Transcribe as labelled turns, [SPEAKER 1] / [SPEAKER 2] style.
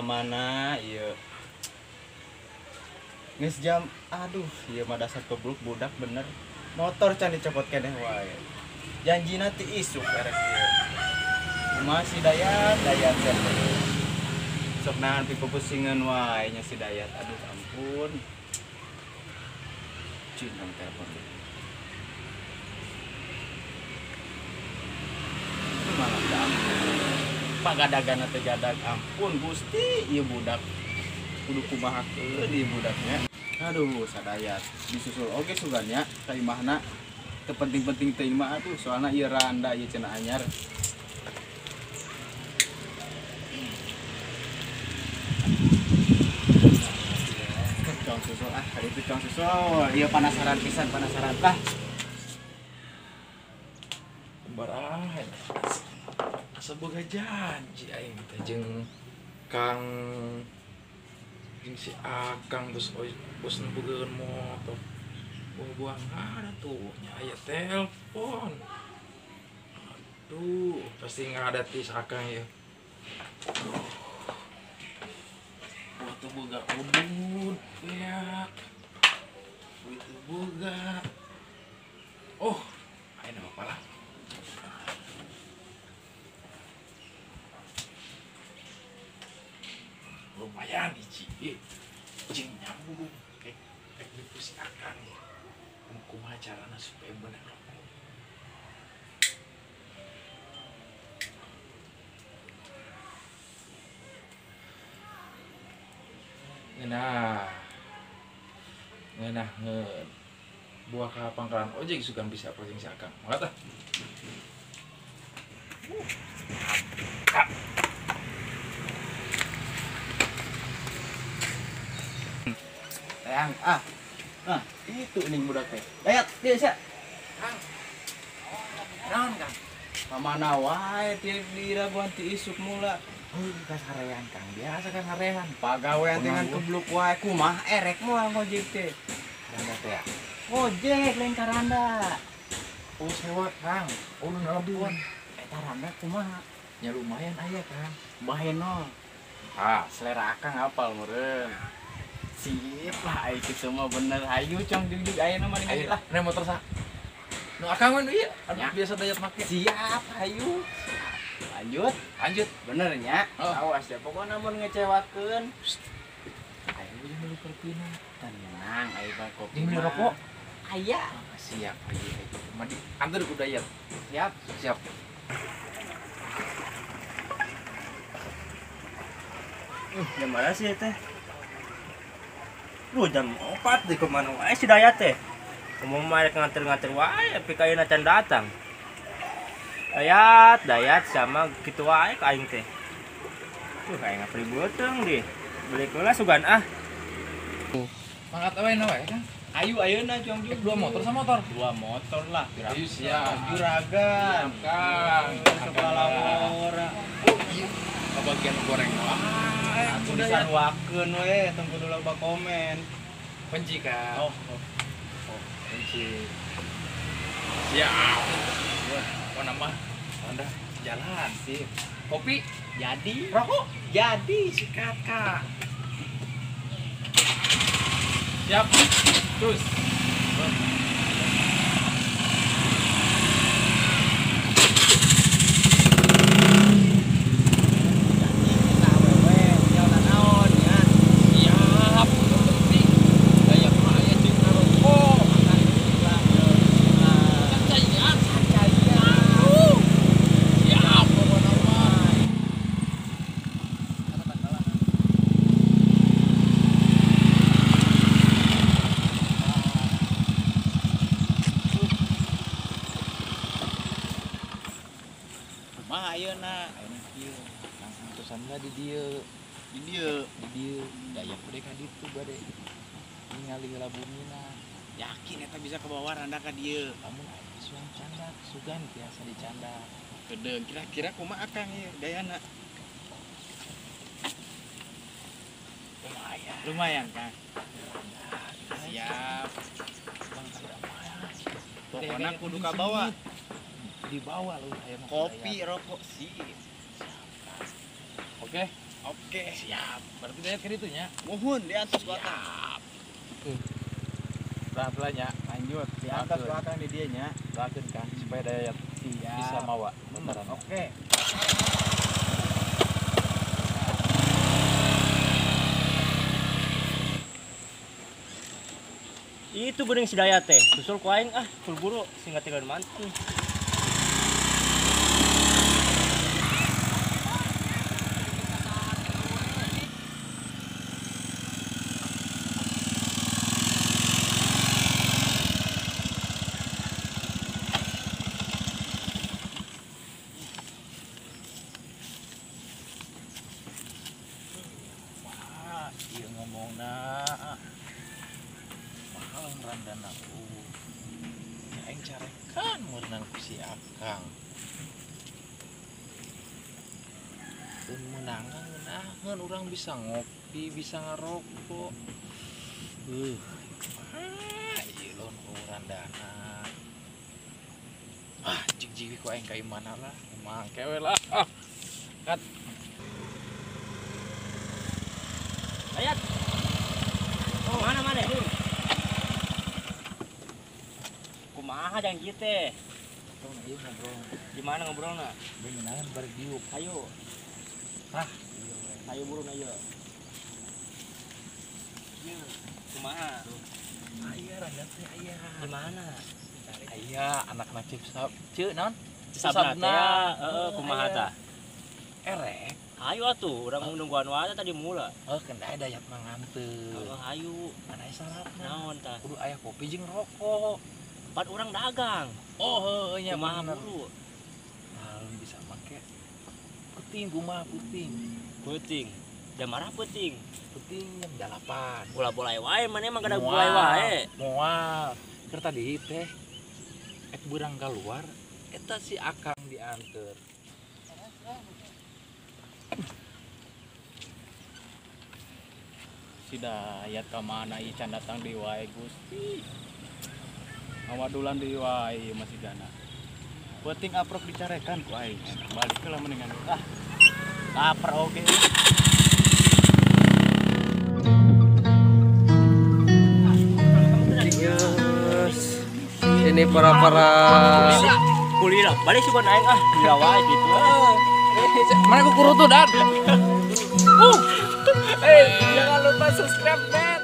[SPEAKER 1] mana ieu. Geus jam aduh ieu mah dasar kebluk budak bener. Motor can dicopot keneh wae. Janjina ti isuk erek ieu. Kumaha si Dayat, Dayat teh. Sok nahan pipupusingan wae nya si Dayat. Aduh ampun. Cing dong telepon. Malah ampun. Pagadagana teh gadag ampun Gusti ieu budak. Kudu kumahakeun ieu budaknya. Aduh sadayat disusul oge sugan nya ka imahna. Teu penting-penting teh imah atuh soalna ieu randa ieu cenah anyar. Cong susul ah, hari itu cong susul. Ieu penasaran pisan, penasaran lah.
[SPEAKER 2] Baraha. Asa boga janji aing teh jeung Kang jeung si Akang terus bos nempukeun motor. Buang-buang ada tuh nya aya telepon. Aduh, pasti ngadati si Akang ya. Waktu boga udud ya. Itu boga. Oh, ayo apa lah. Lumayan hiji. Jeung nyambung kayak nipu si Akang. Kumaha carana supaya bener rokok. Ngeunah buah ka pangkalan ojek sugan bisa approaching si Akang. Mangga tah.
[SPEAKER 1] Tayang ah. Nah, itu nih budak teh. Dayat, dia sia.
[SPEAKER 2] Kang. Naon, Kang?
[SPEAKER 1] Pamana wae ti diraguan ti isuk mula.
[SPEAKER 2] Kasarean Kang, biasa Kang ngarehan.
[SPEAKER 1] Pagawean dengan kebluk wae kumaha erek moal ngojek teh.
[SPEAKER 2] Randa teh ya.
[SPEAKER 1] Ngojek lain ka randa.
[SPEAKER 2] Oh sewa Kang, oh nu nelpon.
[SPEAKER 1] Eta randa kumaha?
[SPEAKER 2] Ya lumayan aya Kang.
[SPEAKER 1] Baheno.
[SPEAKER 2] Ah,
[SPEAKER 1] selera Akang apal meureun. Sip lah itu semua bener. Hayu cong jugjug ayeuna mah ningali lah.
[SPEAKER 2] Naik motor sa. Nu Akang mah ieu biasa Dayat make.
[SPEAKER 1] Siap, hayu. Lanjut,
[SPEAKER 2] lanjut.
[SPEAKER 1] Bener nya.
[SPEAKER 2] Oh.
[SPEAKER 1] Awas ya pokokna mun ngecewakeun.
[SPEAKER 2] Ayo jeung meuli kopina.
[SPEAKER 1] Tenang, ayo mah kopi.
[SPEAKER 2] Jeung meuli rokok.
[SPEAKER 1] Aya.
[SPEAKER 2] Oh, siap, ayo. Mah diantar ku Dayat.
[SPEAKER 1] Siap,
[SPEAKER 2] siap.
[SPEAKER 3] Jam mana sih teh? Lu jam 4 di kemana wae si Dayat teh. Ngomong mah nganter-nganter wae tapi kayeuna can datang. Dayat, Dayat sama kitu wae ka aing teh. Tuh aing ngapri beuteung deh. Beli heula sugan ah.
[SPEAKER 2] Mangkat we na wae Kang.
[SPEAKER 1] Ayu ayeuna cong
[SPEAKER 2] jug dua motor sama motor.
[SPEAKER 1] Dua motor lah.
[SPEAKER 2] Ayu siap.
[SPEAKER 1] Juragan.
[SPEAKER 2] Siap Kang.
[SPEAKER 1] Sekolah.
[SPEAKER 2] Oh iya. Kebagian goreng wae.
[SPEAKER 1] Aku disaruakeun we tong kudu loba komen.
[SPEAKER 2] Kunci Kang.
[SPEAKER 1] Oh, oh.
[SPEAKER 2] Oh, kunci. Siap. Wah, nama Honda jalan sih. Kopi
[SPEAKER 1] jadi,
[SPEAKER 2] rokok
[SPEAKER 1] jadi,
[SPEAKER 2] sikat Kak. Siap. Terus. Siap, penting. Daya mah aya jeung ngarokok. Caian, caian. Siap pokona mah.
[SPEAKER 1] Kumaha ayeuna?
[SPEAKER 2] Ayeuna kieu. Langsung tusan lah di dieu.
[SPEAKER 1] Di dieu,
[SPEAKER 2] di dieu. Daya bade ka ditu bade ningali heula bumina.
[SPEAKER 1] Yakin eta bisa kebawa randa ka dieu.
[SPEAKER 2] Lamun aya suang candak, sugan biasa dicandak.
[SPEAKER 1] Kedeung kira-kira kumaha Akang ieu gayana?
[SPEAKER 2] Lumayan.
[SPEAKER 1] Lumayan Kang. Siap. Pokona kudu kabawa.
[SPEAKER 2] Dibawa lu aya mah.
[SPEAKER 1] Kopi, rokok sih.
[SPEAKER 2] Oke.
[SPEAKER 1] Oke,
[SPEAKER 2] siap. Berarti dayat ke ditu nya.
[SPEAKER 1] Muhun diantos ku akang.
[SPEAKER 2] Pelan-pelan nya,
[SPEAKER 1] lanjut. Diantos ku akang di dieu nya.
[SPEAKER 2] Doakeun Kang supaya dayat
[SPEAKER 1] siap
[SPEAKER 2] bisa mawa motoran.
[SPEAKER 1] Oke.
[SPEAKER 3] Itu geuning si Dayat teh. Susul ku aing ah, buru-buru sing tinggal mantan.
[SPEAKER 2] Wah, ieu ngomongna mahal randana ku. Ya aing carekan meureunan ku si Akang. Teu meunangan ngeunaheun urang bisa ngopi, bisa ngarokok. Kumaha ieu lamun ku randana. Ah, jig-jig ku aing ka imana lah, kumaha kewe lah. Ah. Kat.
[SPEAKER 3] Dayat. Oh, mana mana? Kumaha janji teh?
[SPEAKER 2] Tong ieu ngobrol.
[SPEAKER 3] Di mana ngobrolna?
[SPEAKER 2] Beungeunaan bari diuk.
[SPEAKER 3] Ayo.
[SPEAKER 2] Hah,
[SPEAKER 3] ayo buru ayo. Ieu kumaha?
[SPEAKER 2] Aya randa teh aya.
[SPEAKER 3] Di mana?
[SPEAKER 2] Aya anakna Cip Sab. Ceu naon?
[SPEAKER 3] Cisabna teh. Heeh, kumaha tah?
[SPEAKER 2] Erek.
[SPEAKER 3] Ayo atuh, urang nungguan wae tadi mula.
[SPEAKER 2] Oh, kendai dayat mah nganteun.
[SPEAKER 3] Heeh, ayo.
[SPEAKER 2] Mana syaratna?
[SPEAKER 3] Naon tah?
[SPEAKER 2] Kudu aya kopi jeung rokok.
[SPEAKER 3] Pan urang dagang.
[SPEAKER 2] Oh, heueuh nya
[SPEAKER 3] kumaha
[SPEAKER 2] bener.
[SPEAKER 3] Buru?
[SPEAKER 2] Nah, bisa make puting kumaha puting.
[SPEAKER 3] Puting. Jam marah puting.
[SPEAKER 2] Puting jam 8.
[SPEAKER 3] Bola-bola wae maneh mah kada bola wae.
[SPEAKER 2] Moal. Keur tadi teh ek beurang keluar eta si Akang dianteur.
[SPEAKER 1] Si Dayat ka mana ieu can datang deui wae Gusti. Ngawadulan deui wae ieu mah sigana. Penting aprok dicarekan ku aing. Balik heula mendingan. Ah. Lapar oge.
[SPEAKER 4] Yes. Ini para-para
[SPEAKER 3] kuliah balik sih aing ah, gila wae gitu.
[SPEAKER 4] Mana ku kurutu dan. Jangan lupa subscribe, men.